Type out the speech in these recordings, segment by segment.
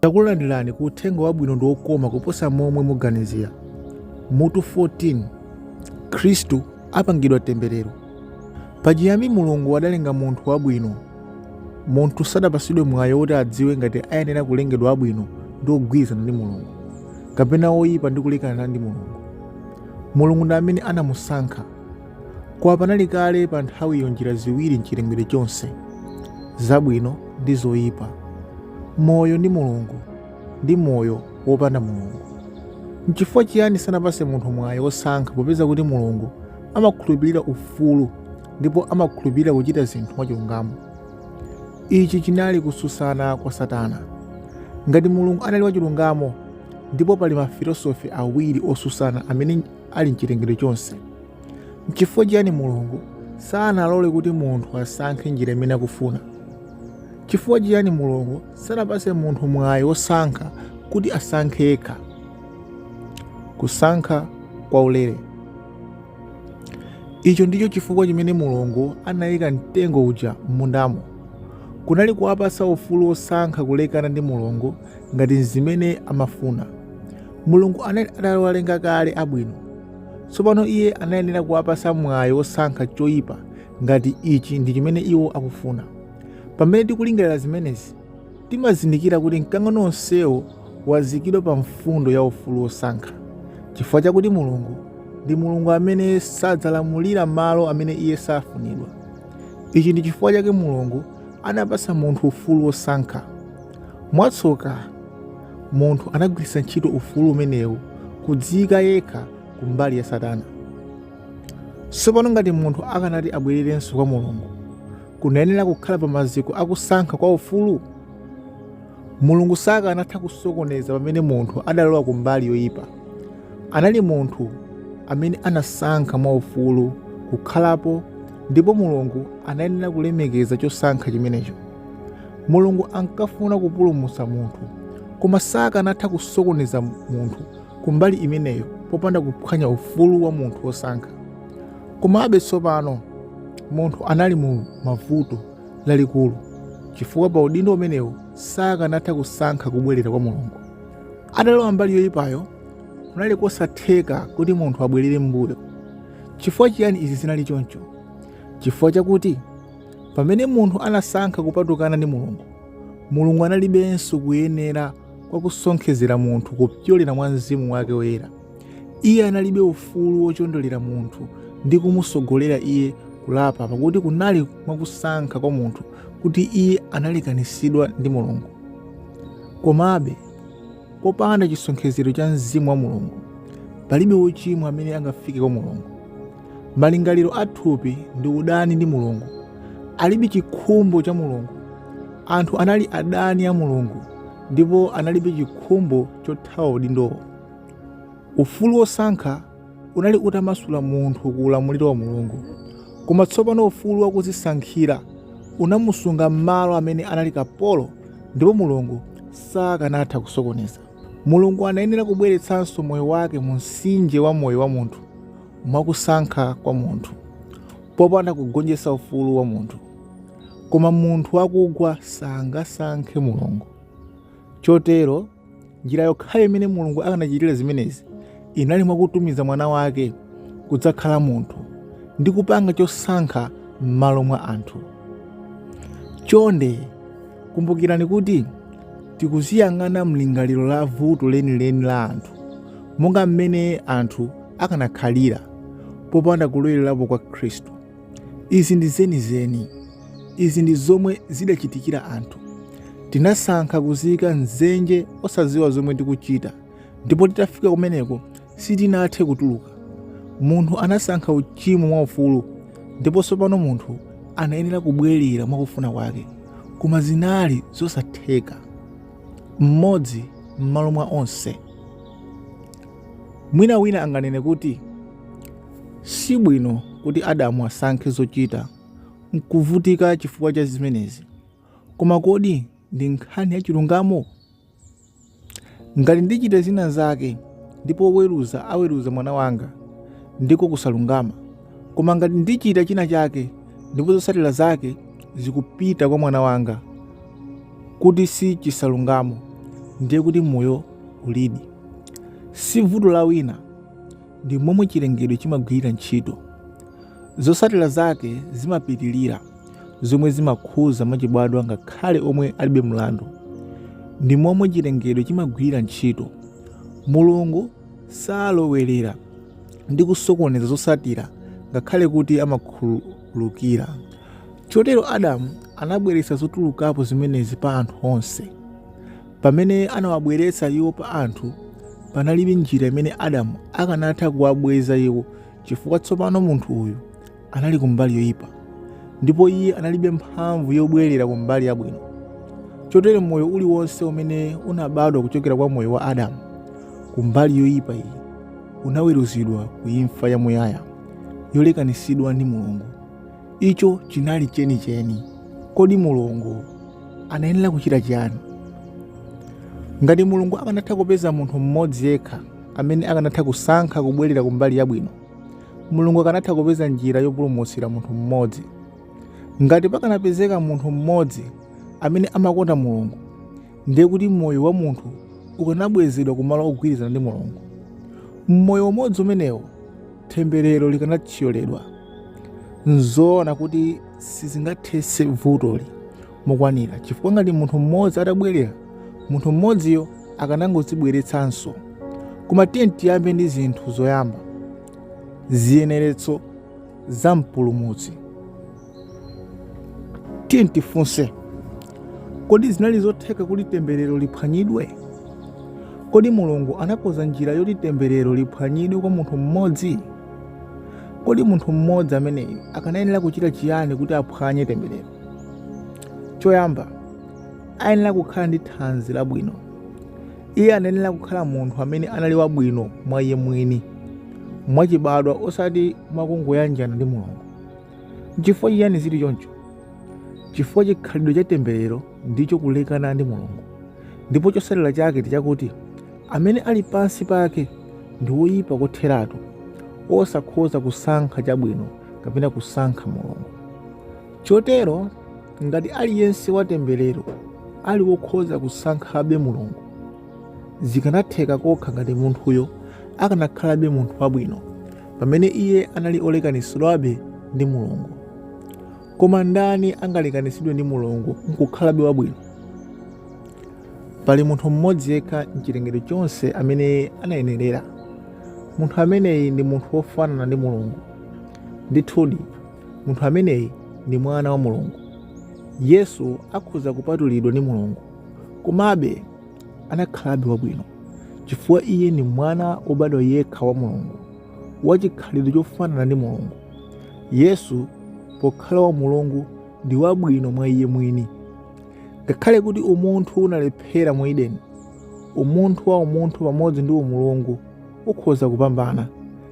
Takulandirani ku uthenga wabwino ndi wokoma kuposa momwe muganizira. Mutu 14 Khristu apangidwa temberero. Pachiyambi Mulungu adalenga munthu wabwino. Munthu sadapatsidwe mwayi woti adziwe ngati ayenera kulengedwa wabwino ndi wogwirizana ndi Mulungu, kapena woyipa ndi kulekana ndi Mulungu. Mulungu ndi amene anamusankha. Koma panali kale pa nthawiyo njira ziwiri m'chilengedwe chonse, zabwino ndi zoyipa, moyo ndi Mulungu ndi moyo wopanda Mulungu. N'chifukwa chiyani sanapatse munthu mwayi wosankha popeza kuti Mulungu amakhulupirira ufulu ndipo amakhulupirira kuchita zinthu mwachilungamo? Ichi chinali kutsutsana kwa Satana. Ngati Mulungu anali wachilungamo ndipo pali mafilosofi awiri otsutsana amene ali m'chilengedwe chonse, N'chifukwa chiyani Mulungu sanalole kuti munthu asankhe njira imene akufuna? Chifukwa chiyani Mulungu sanapatse munthu mwayi wosankha kuti asankhe yekha? Kusankha kwaulere. Icho ndicho chifukwa chimene Mulungu anayika mtengo uja m'mundamo. Kunali kuwapatsa ufulu wosankha kulekana ndi Mulungu ngati n'zimene amafuna. Mulungu anali atawalenga kale abwino. Tsopano iye anayenera kuwapatsa mwayi wosankha choyipa ngati ichi ndi chimene iwo akufuna. Pamene tikulingalira zimenezi, timazindikira kuti mkangano wonsewo wazikidwa pa mfundo ya ufulu wosankha. Chifukwa chakuti Mulungu ndi Mulungu amene sadzalamulira malo amene iye safunidwa. Ichi ndi chifukwa chake Mulungu anapatsa munthu ufulu wosankha. Mwatsoka, munthu anagwiritsa ntchito ufulu umenewu kudziyika yekha kumbali ya Satana. Tsopano ngati munthu akanati abwererenso kwa Mulungu, kunayenera kukhala pa maziko akusankha kwa ufulu. Mulungu sakanatha kusokoneza pamene munthu adalowa kumbali yoyipa. Anali munthu amene anasankha mwaufulu kukhalapo ndipo Mulungu anayenera kulemekeza chosankha chimenecho. Mulungu ankafuna kupulumutsa munthu, koma sakanatha kusokoneza munthu kumbali imeneyo popanda kuphwanya ufulu wa munthu wosankha. Komabe tsopano munthu anali mu mavuto lalikulu chifukwa pa udindo umenewu sakanatha kusankha kubwerera kwa Mulungu. Atalowa mbali yoyipayo, kunali kosatheka kuti munthu abwerere m'mbuyo. Chifukwa chiyani izi zinali choncho? Chifukwa chakuti Pamene munthu anasankha kupatukana ndi Mulungu, Mulungu analibenso kuyenera kwa kusonkhezera munthu kupyolera mwa Mzimu wake Woyera. Iye analibe ufulu wochondelera munthu ndi kumutsogolera iye kulapa pakuti kunali mwakusankha kwa munthu kuti iye analekanitsidwa ndi Mulungu. Komabe, popanda chisonkhezero cha Mzimu wa Mulungu, palibe wochimwa amene angafike kwa Mulungu. Malingaliro a thupi ndi udani ndi Mulungu. Alibe chikhumbo cha Mulungu. Anthu anali adani a Mulungu ndipo analibe chikhumbo chothawa udindowo. Ufulu wosankha unali utamasula munthu ku ulamuliro wa Mulungu. Koma tsopano ufulu wakudzisankhira unamusunga m'malo amene anali kapolo ndipo Mulungu sakanatha kusokoneza. Mulungu anayenera kubweretsanso moyo wake mu mtsinje wa moyo wa munthu mwakusankha kwa munthu, popanda kugonjetsa ufulu wa munthu. Koma munthu wakugwa sangasankhe Mulungu. Chotero, njira yokhayo imene Mulungu akanachitira zimenezi inali mwakutumiza Mwana wake kudzakhala munthu ndi kupanga chosankha m'malo mwa anthu. Chonde kumbukirani kuti tikuziyang'ana m'lingaliro la vuto lenileni la anthu, monga mmene anthu akanakhalira popanda kulowererapo kwa Khristu. Izi ndi zenizeni. Izi ndi zomwe zidachitikira anthu. Tinasankha kuziyika m'dzenje osadziwa zomwe tikuchita, ndipo titafika kumeneko sitinathe kutuluka. Munthu anasankha uchimo mwaufulu, ndipo tsopano munthu anayenera kubwerera mwakufuna kwake, koma zinali zosatheka. Mmodzi m'malo mwa onse. Mwina wina anganene kuti si bwino kuti Adamu asankhe zochita n'kuvutika chifukwa cha zimenezi. Koma kodi ndi nkhani ya chilungamo? Ngati ndichita zina zake ndipo woweruza aweruza mwana wanga, ndiko kusalungama. Koma ngati ndichita china chake ndipo zotsatira zake zikupita kwa mwana wanga, kuti si chisalungamo. Ndiye kuti moyo ulidi. Si vuto la wina, ndi momwe chilengedwe chimagwirira ntchito. Zotsatira zake zimapitilira, zomwe zimakhuza mwachibadwa ngakhale omwe alibe mlandu. Ndi momwe chilengedwe chimagwirira ntchito. Mulungu salowerera ndi kusokoneza zotsatira ngakhale kuti amakhululukira. Chotero Adamu anabweretsa zotulukapo zimenezi pa anthu onse. Pamene anawabweretsa iwo pa anthu, panalibe njira imene Adamu akanatha kuwabweza iwo chifukwa tsopano munthu uyu anali kumbali yoipa ndipo iye analibe mphamvu yobwerera kumbali yabwino. Chotero moyo uliwonse umene unabadwa kuchokera kwa moyo wa Adamu kumbali yoipa iyi unaweruzidwa ku imfa yamuyaya yolekanitsidwa ndi Mulungu. Icho chinali chenicheni. Kodi Mulungu anayenera kuchita chiyani? Ngati Mulungu akanatha kupeza munthu mmodzi yekha amene akanatha kusankha kubwerera kumbali yabwino, Mulungu akanatha kupeza njira yopulumutsira munthu mmodzi. Ngati pakanapezeka munthu mmodzi amene amakonda Mulungu, ndiye kuti moyo wa munthu ukanabwezedwa kumalo ogwirizana ndi Mulungu. M'moyo umodzi umenewo, temberero likanathyoledwa. N'zoona kuti sizingathetse vutoli mokwanira chifukwa ngati munthu mmodzi atabwerera, munthu mmodziyo akanangodzibweretsanso. Koma tiyeni tiyambe ndi zinthu zoyamba, ziyeneretso za Mpulumutsi. Tiyeni tifunse, kodi zinali zotheka kuti temberero liphwanyidwe? Kodi Mulungu anakonza njira yoti temberero liphwanyidwe kwa munthu mmodzi? Kodi munthu mmodzi ameneyu akanayenera kuchita chiyani kuti aphwanye temberero? Choyamba, ayenera kukhala ndi thanzi labwino. Iye anayenera kukhala munthu amene anali wabwino mwa iye mwini, mwachibadwa osati mwakungoyanjana ndi Mulungu. N'chifukwa chiyani zili choncho? Chifukwa chikhalidwe cha temberero ndicho kulekana ndi Mulungu, ndipo chotsatira chake ndi chakuti amene ali pansi pake ndi woyipa kotheratu, osakhoza kusankha chabwino kapena kusankha Mulungu. Chotero, ngati aliyense wa temberero ali wokhoza kusankhabe Mulungu, zikanatheka kokha ngati munthuyo akanakhalabe munthu wabwino pamene iye anali olekanitsidwabe ndi Mulungu. Koma ndani angalekanitsidwe ndi Mulungu n'kukhalabe wabwino? Pali munthu mmodzi yekha m'chilengedwe chonse amene anayenerera. Munthu ameneyi ndi munthu wofanana ndi Mulungu. Ndithudi, munthu ameneyi ndi Mwana wa Mulungu. Yesu akhoza kupatulidwa ndi Mulungu, komabe anakhalabe wabwino chifukwa iye ndi Mwana wobadwa yekha wa Mulungu, wachikhalidwe chofanana ndi Mulungu. Yesu pokhala wa Mulungu ndi wabwino mwa iye mwini. Ngakhale kuti umunthu unalephera mu Edeni, umunthu wa umunthu pamodzi ndi umulungu ukhoza kupambana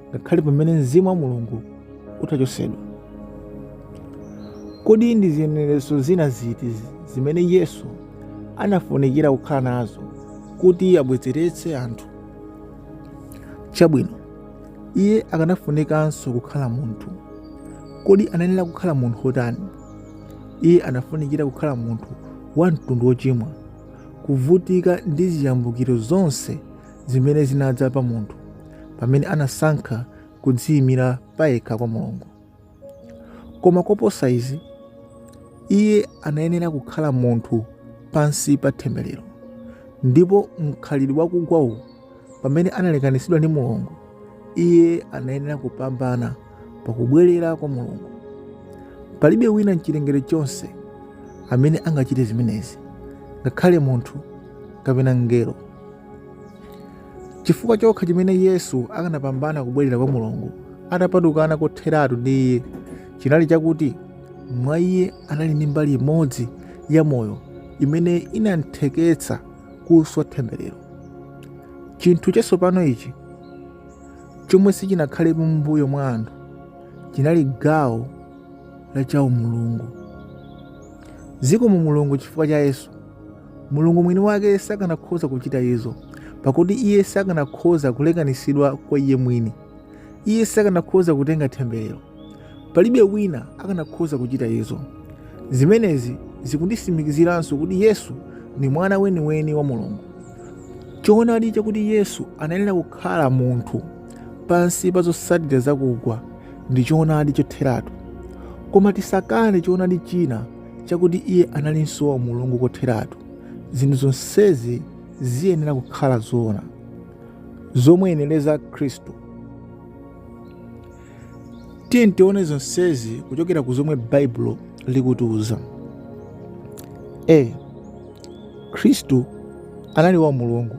ngakhale pamene mzimu wa Mulungu utachotsedwa. Kodi ndi ziyeneretso zina ziti zimene Yesu anafunikira kukhala nazo kuti abwezeretse anthu? Chabwino, iye akanafunikanso kukhala munthu. Kodi anayenera kukhala munthu wotani? Iye anafunikira kukhala munthu wa mtundu wochimwa, kuvutika ndi ziyambukiro zonse zimene zinadza pa munthu pamene anasankha kudziyimira payekha kwa Mulungu. Koma koposa izi, iye anayenera kukhala munthu pansi pa temberero, ndipo mkhalidwe wakugwa uwu, pamene analekanitsidwa ndi Mulungu, iye anayenera kupambana pakubwerera kwa Mulungu. Palibe wina m'chilengedwe chonse amene angachite zimenezi, ngakhale munthu kapena mngelo. Chifukwa chokha chimene Yesu akanapambana kubwerera kwa Mulungu atapatukana kotheratu ndi Iye chinali chakuti mwa Iye anali ndi mbali imodzi ya moyo imene inamtheketsa kuswa temberero. Chinthu chatsopano ichi, chomwe sichinakhalepo m'mbuyo mwa anthu, chinali gawo la chaumulungu. Zikomo Mulungu chifukwa cha Yesu. Mulungu mwini wake sakanakhoza kuchita izo, pakuti Iye sakanakhoza kulekanitsidwa kwa Iye mwini. Iye sakanakhoza kutenga temberero. Palibe wina akanakhoza kuchita izo. Zimenezi zikunditsimikiziranso kuti Yesu ndi Mwana weniweni wa Mulungu. Choonadi chakuti Yesu anayenera kukhala munthu pansi pa zotsatira zakugwa ndi choonadi chotheratu. Koma tisakane choonadi china chakuti iye analinso wa Mulungu kotheratu. Zinthu zonsezi ziyenera kukhala zoona. Zomuyenereza Khristu. Tiyeni tione zonsezi kuchokera ku zomwe Baibulo likutiuza. A. Khristu anali wa Mulungu.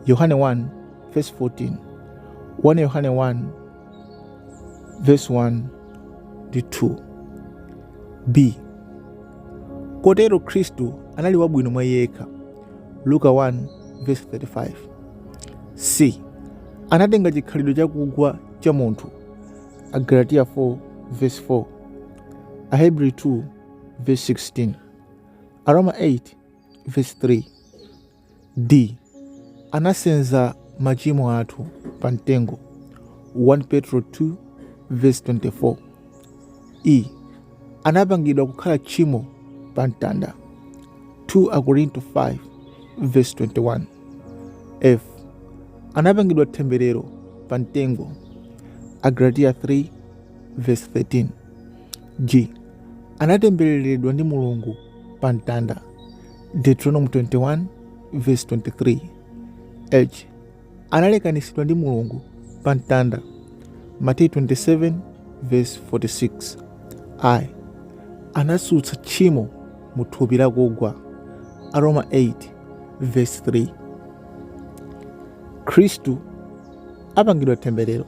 Yohane 1 verse 14, 1 Yohane 1 verse 1 ndi 2. B. Kotero Khristu anali wabwino mwa iye yekha. Luka 1 verse 35. C. Anatenga chikhalidwe chakugwa cha munthu. Agalatiya 4 verse 4, Ahebri 2 verse 16, Aroma 8 verse 3. D. Anasenza machimo athu pa mtengo. 1 Petro 2 verse 24. E. Anapangidwa kukhala tchimo pa mtanda. 2 Akorinto 5 verse 21. F. Anapangidwa temberero pa mtengo. Agalatiya 3 verse 13. G. Anatembereredwa ndi Mulungu pa mtanda. Deuteronomy 21 verse 23. H. Analekanitsidwa ndi Mulungu pa mtanda. Mateyu 27 verse 46. I. Anatsutsa tchimo mu thupi lakugwa. Aroma 8 verse 3. Khristu apangidwa temberero.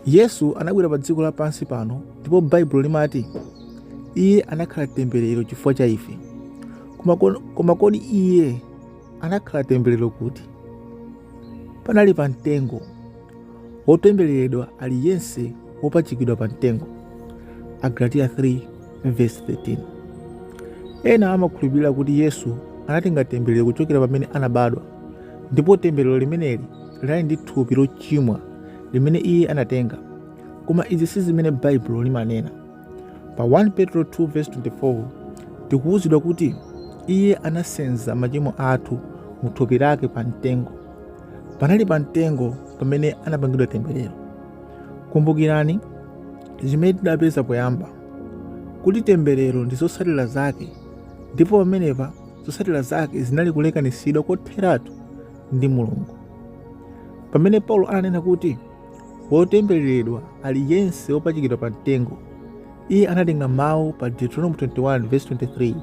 Yesu anabwera pa dziko lapansi pano ndipo Baibulo limati iye anakhala temberero chifukwa cha ife. Koma kodi iye anakhala temberero kuti? Panali pa mtengo. Wotembereredwa ali yense wopachikidwa pa mtengo. Agalatiya 3 verse 13. Ena amakhulupirira kuti Yesu anatenga temberero kuchokera pamene anabadwa, ndipo temberero limeneli linali ndi thupi lochimwa limene iye anatenga. Koma izi si zimene Baibulo limanena. Pa 1 Petro 2 verse 24 tikuwuzidwa kuti iye anasenza machimo athu mu thupi lake pa mtengo. Panali pa mtengo pamene anapangidwa temberero. Kumbukirani zimene tidapeza poyamba, kuti temberero ndi zotsatira zake, ndipo pamenepa zotsatira zake zinali kulekanitsidwa kotheratu ndi Mulungu. Pamene Paulo ananena kuti wotembereredwa ali yense wopachikidwa pa mtengo, iye anatenga mawu pa Deuteronomy 21 verse 23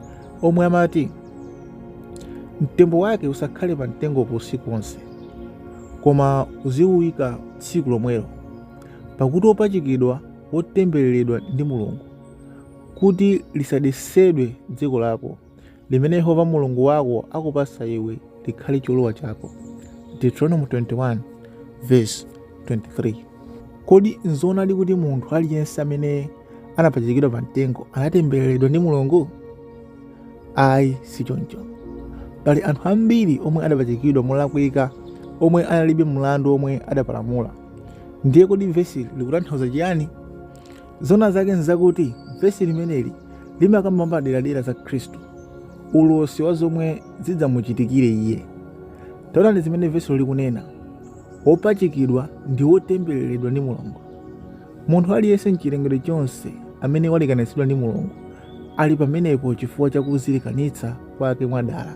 omwe amati mtembo wake usakhale pa mtengopo usiku wonse, koma uziwuyika tsiku lomwelo, pakuti wopachikidwa wotembereredwa ndi Mulungu, kuti lisadetsedwe dziko lako limene Yehova Mulungu wako akupatsa iwe likhale cholowa chako. Deuteronomy 21 verse 23. Kodi nzoonadi kuti munthu aliyense amene anapachikidwa pa mtengo anatembereredwa ndi Mulungu? Ayi, si choncho. Pali anthu ambiri omwe adapachikidwa molakwika omwe analibe mlandu omwe adapalamula. Ndiye kodi vesi likutanthauza chiyani? Zoona zake nzakuti vesi limeneli limakamba paderadera za Khristu, ulosi wa zomwe zidzamuchitikire iye. Taonani zimene vesilo likunena: Wopachikidwa ndi wotembereredwa ndi Mulungu. Munthu aliyense m'chilengedwe chonse amene walekanitsidwa ndi Mulungu ali pamenepo chifukwa cha kudzilekanitsa kwake mwadala,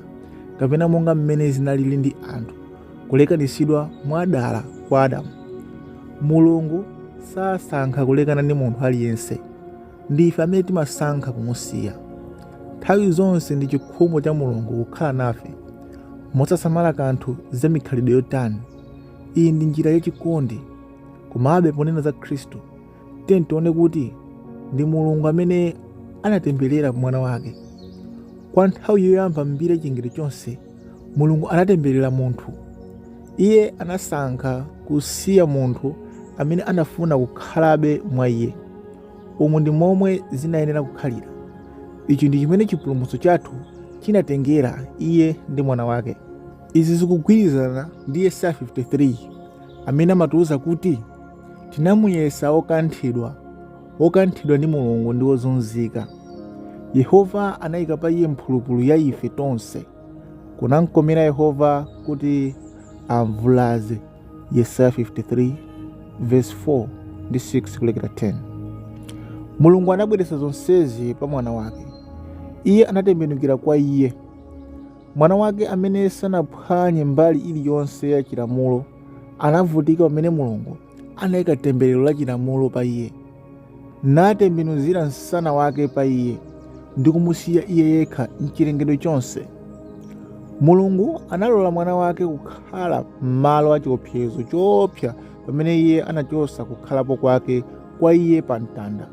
kapena monga mmene zinalili ndi anthu kulekanitsidwa mwadala kwa Adamu. Mulungu sasankha kulekana ndi munthu aliyense. Ndife amene timasankha kumusiya. Nthawi zonse ndi chikhumbo cha Mulungu kukhala nafe, mosasamala kanthu za mikhalidwe yotani. Iyi ndi njira yachikondi. Komabe, ponena za Khristu, tiyeni tione kuti ndi Mulungu amene anatemberera Mwana wake. Kwa nthawi yoyamba m'mbiri ya chilengedwe chonse, Mulungu anatemberera munthu. Iye anasankha kusiya munthu amene anafuna kukhalabe mwa iye. Umu ndi momwe zinayenera kukhalira. Ichi ndi chimene chipulumutso chathu chinatengera iye ndi Mwana wake. Izi zikugwirizana ndi Yesaya 53 amene amatiuza kuti tinamuyesa wokanthidwa, wokanthidwa ndi Mulungu ndi wozunzika. Yehova anayika pa iye mphulupulu ya ife tonse. Kunamkomera Yehova kuti amvulaze. Yesaya 53 verse 4 ndi 6 kulekera 10. Mulungu anabweretsa zonsezi pa mwana wake. Iye anatembenukira kwa iye. Mwana wake amene sanaphwanye mbali iliyonse ya chilamulo anavutika pamene Mulungu anayika temberero la chilamulo pa iye, natembenuzira msana wake pa iye ndi kumusiya iye yekha m'chilengedwe chonse. Mulungu analola mwana wake kukhala m'malo a chiopsezo choopsa pamene iye anachotsa kukhalapo kwake kwa iye pa mtanda.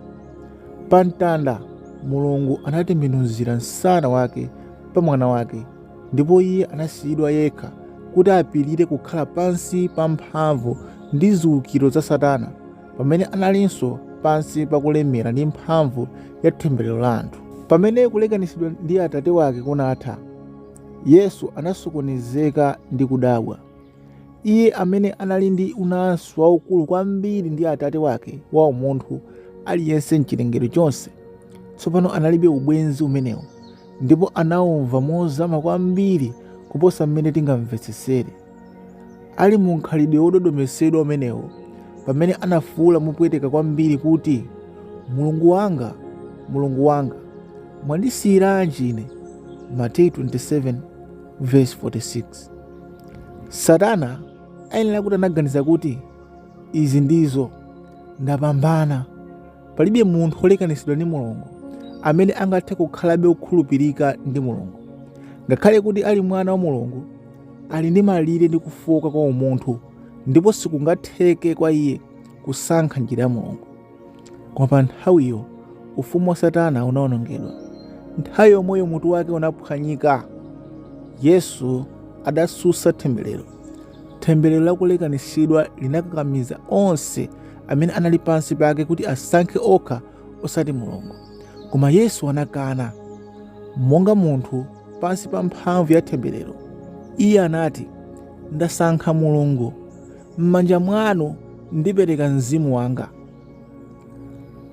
Pa mtanda, Mulungu anatembenuzira msana wake pa mwana wake ndipo iye anasiyidwa yekha kuti apirire kukhala pansi pa mphamvu ndi ziukiro za Satana pamene analinso pansi pa kulemera ndi mphamvu ya temberero la anthu. Pamene kulekanitsidwa ndi Atate wake kunatha, Yesu anasokonezeka ndi kudabwa. Iye amene anali ndi unansi waukulu kwambiri ndi Atate wake wa umunthu aliyense m'chilengedwe chonse, tsopano analibe ubwenzi umenewo ndipo anaumva mozama kwambiri kuposa mmene tingamvetsetsere. Ali mu mkhalidwe wododometsedwa umenewo, pamene anafuula mopweteka kwambiri kuti, Mulungu wanga, Mulungu wanga, mwandisiyiranji ine? Mateyu 27 verse 46. Satana ayenera kuti anaganiza kuti, Izi ndizo, ndapambana. Palibe munthu wolekanitsidwa ndi Mulungu amene angathe kukhalabe wokhulupirika ndi Mulungu. Ngakhale kuti ali mwana wa Mulungu, ali ndi malire ndi kufooka kwa umunthu ndipo sikungatheke kwa iye kusankha njira ya Mulungu. Koma pa nthawiyo ufumu wa Satana unawonongedwa. Nthawi yomweyo mutu wake unaphwanyika. Yesu adatsutsa temberero. Temberero la kulekanitsidwa linakakamiza onse amene anali pansi pake kuti asankhe okha osati Mulungu. Koma Yesu anakana. Monga munthu pansi pa mphamvu ya temberero, iye anati, Ndasankha Mulungu. M'manja mwanu ndipereka mzimu wanga.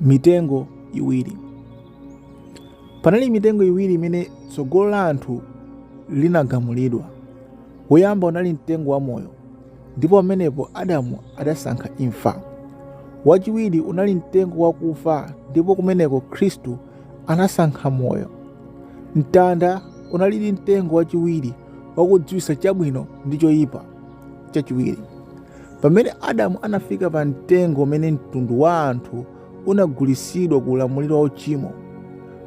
Mitengo iwiri. Panali mitengo iwiri imene tsogolo la anthu linagamulidwa. Woyamba unali mtengo wa moyo, ndipo pamenepo Adamu adasankha imfa. Wachiwiri unali mtengo wakufa, ndipo kumeneko Khristu anasankha moyo. Mtanda unalidi mtengo wachiwiri wakudziwitsa chabwino ndi choyipa. Chachiwiri, pamene Adamu anafika pa mtengo umene mtundu wa anthu unagulitsidwa ku ulamuliro wa uchimo,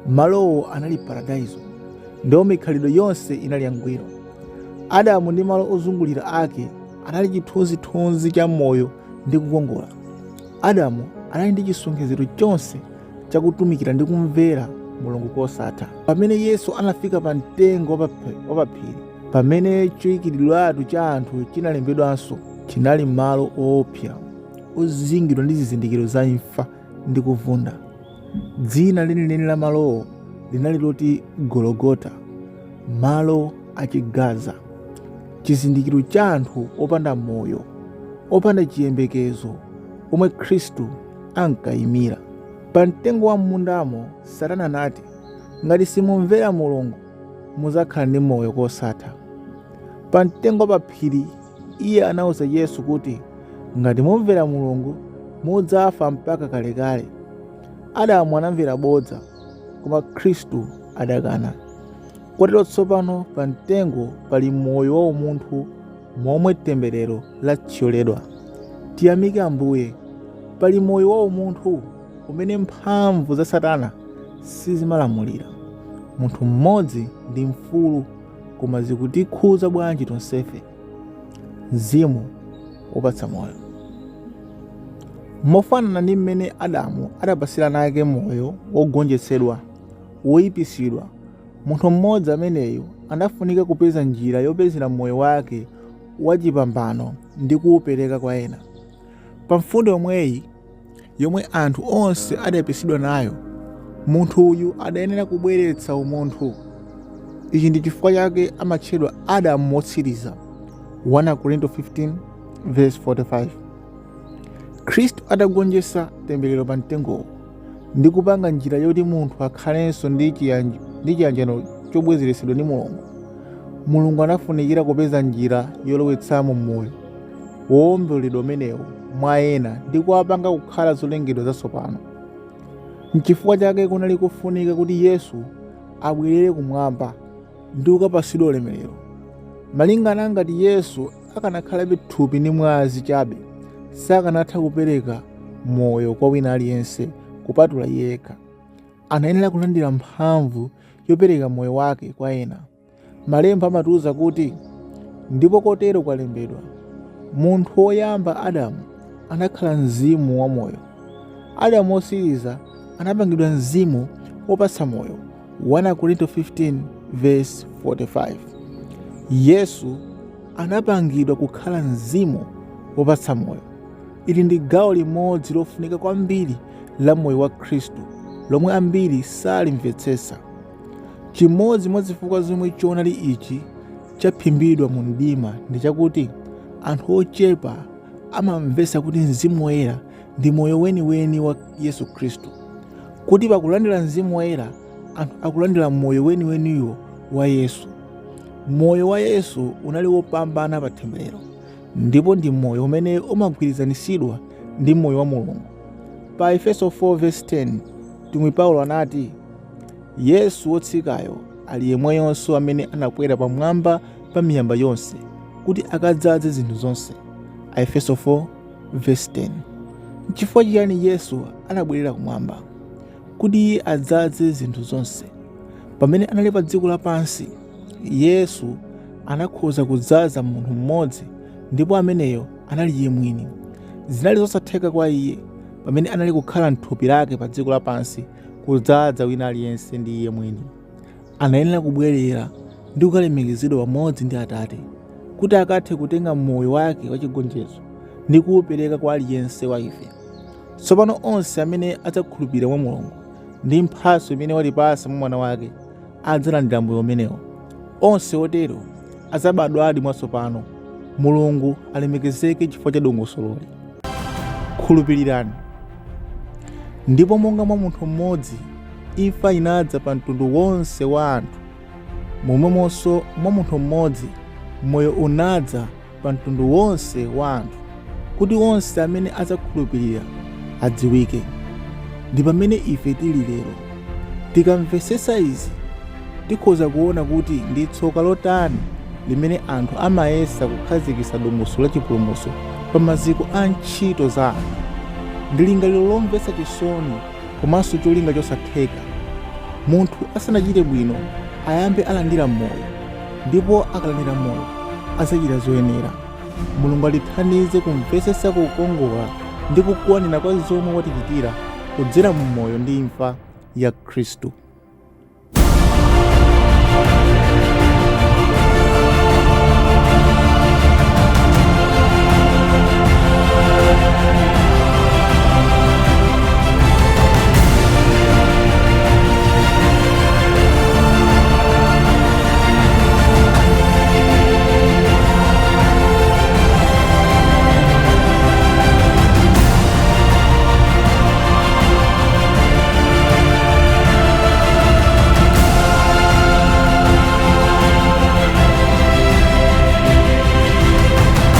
malowo anali paradaiso ndipo mikhalidwe yonse inali yangwiro. Adamu ndi malo ozungulira ake anali chithunzithunzi cha moyo ndi kukongola. Adamu anali ndi chisonkhezero chonse chakutumikira ndi kumvera Mulungu kosatha. Pamene Yesu anafika pa mtengo wapaphiri, pamene choikiridwiratu cha anthu chinalembedwanso, chinali malo oopsa ozingidwa ndi zizindikiro za imfa ndi kuvunda. Dzina lenileni la malowo linali loti Gologota, malo achigaza, chizindikiro cha anthu opanda moyo, opanda chiyembekezo omwe Khristu ankayimira. Pa mtengo wa m'mundamo, Satana anati, Ngati simumvera Mulungu, mudzakhala ndi moyo kosatha. Pa mtengo wa paphiri, iye anauza Yesu kuti, Ngati mumvera Mulungu, mudzafa mpaka kalekale. Adamu anamvera bodza, koma Khristu adakana. Kotero tsopano pa mtengo pali moyo wa umunthu momwe temberero lathyoledwa. Tiyamike Ambuye, pali moyo wa umunthu umene mphamvu za Satana sizimalamulira. Munthu mmodzi ndi mfulu, koma zikutikhudza bwanji tonsefe? Mzimu wopatsa moyo. Mofanana ndi mmene Adamu adapatsira ana ake moyo wogonjetsedwa, woipitsidwa, munthu mmodzi ameneyu anafunika kupeza njira yopezera moyo wake wachipambano ndi kuupereka kwa ena. Pa mfundo yomweyi, yomwe anthu onse adaipitsidwa nayo, munthu uyu adayenera kubweretsa umunthu. Ichi ndi chifukwa chake amatchedwa Adamu wotsiriza. 1 Akorinto 15 verse 45. Khristu atagonjetsa temberero pa mtengowo, ndi kupanga njira yoti munthu akhalenso ndi chiyanjano chobwezeretsedwa ndi Mulungu, Mulungu anafunikira kupeza njira yolowetsamo moyo wowomboledwa umenewu mwa ena ndi kuwapanga kukhala zolengedwa zatsopano. Nchifukwa chake kunali kofunika kuti Yesu abwerere kumwamba ndi kukapatsidwa ulemerero. Malingana ngati Yesu akanakhalabe thupi ndi mwazi chabe, sakanatha kupereka moyo kwa wina aliyense kupatula iye yekha. Anayenera kulandira mphamvu yopereka moyo wake kwa ena. Malemba amatiuza kuti, Ndipo kotero kwalembedwa, munthu woyamba Adamu anakhala mzimu wamoyo. Adamu wotsiriza anapangidwa mzimu wopatsa moyo. 1 Akorinto 15 verse 45. Yesu anapangidwa kukhala mzimu wopatsa moyo. Ili ndi gawo limodzi lofunika kwambiri la moyo wa Khristu lomwe ambiri salimvetsetsa. Chimodzi mwa zifukwa zomwe choonadi ichi chaphimbidwa mu mdima ndi chakuti anthu ochepa amamvetsa kuti Mzimu Woyera ndi moyo weniweni wa Yesu Khristu, kuti pakulandira Mzimu Woyera anthu akulandira moyo weniweniwo wa Yesu. Moyo wa Yesu unali wopambana pa temberero ndipo ndi moyo umene umagwirizanitsidwa ndi moyo wa Mulungu. Pa Aefeso 4:10 mtumwi Paulo anati, Yesu wotsikayo ali yemweyonso amene anakwera pamwamba pa miyamba yonse kuti akadzaze zinthu zonse. Aefeso 4:10. N'chifukwa chiyani Yesu anabwerera kumwamba? Kuti iye adzaze zinthu zonse. Pamene anali pa dziko lapansi, Yesu anakhoza kudzaza munthu mmodzi ndipo ameneyo anali iye mwini. Zinali zosatheka kwa iye pamene anali kukhala m'thupi lake pa dziko lapansi kudzaza wina aliyense ndi iye mwini. Anayenera kubwerera ndi kukalemekezedwa pamodzi ndi Atate kuti akathe kutenga moyo wake wachigonjetso ndi kuupereka kwa aliyense wa ife. Tsopano onse amene adzakhulupirira mwa Mulungu ndi mphatso imene watipatsa mwa Mwana wake adzalandira moyo umenewo. Onse otero adzabadwadi mwatsopano. Mulungu alemekezeke chifukwa cha dongosololi. Khulupirirani. Ndipo monga mwa munthu mmodzi imfa inadza pa mtundu wonse wa anthu, momwemonso mwa munthu mmodzi moyo unadza pa mtundu wonse wa anthu, kuti onse amene adzakhulupirira adziwike. Ndi pamene ife tili lero. Tikamvetsetsa izi, tikhoza kuona kuti ndi tsoka lotani limene anthu amayesa kukhazikitsa dongosolo la chipulumutso pa maziko a ntchito za anthu. Ndi lingaliro lomvetsa chisoni komanso cholinga chosatheka. Munthu asanachite bwino ayambe alandira moyo, ndipo akalandira moyo adzachita zoyenera. Mulungu atithandize kumvetsetsa kukongola ndi kukwanira kwa zomwe watichitira kudzera mu moyo ndi imfa ya Khristu.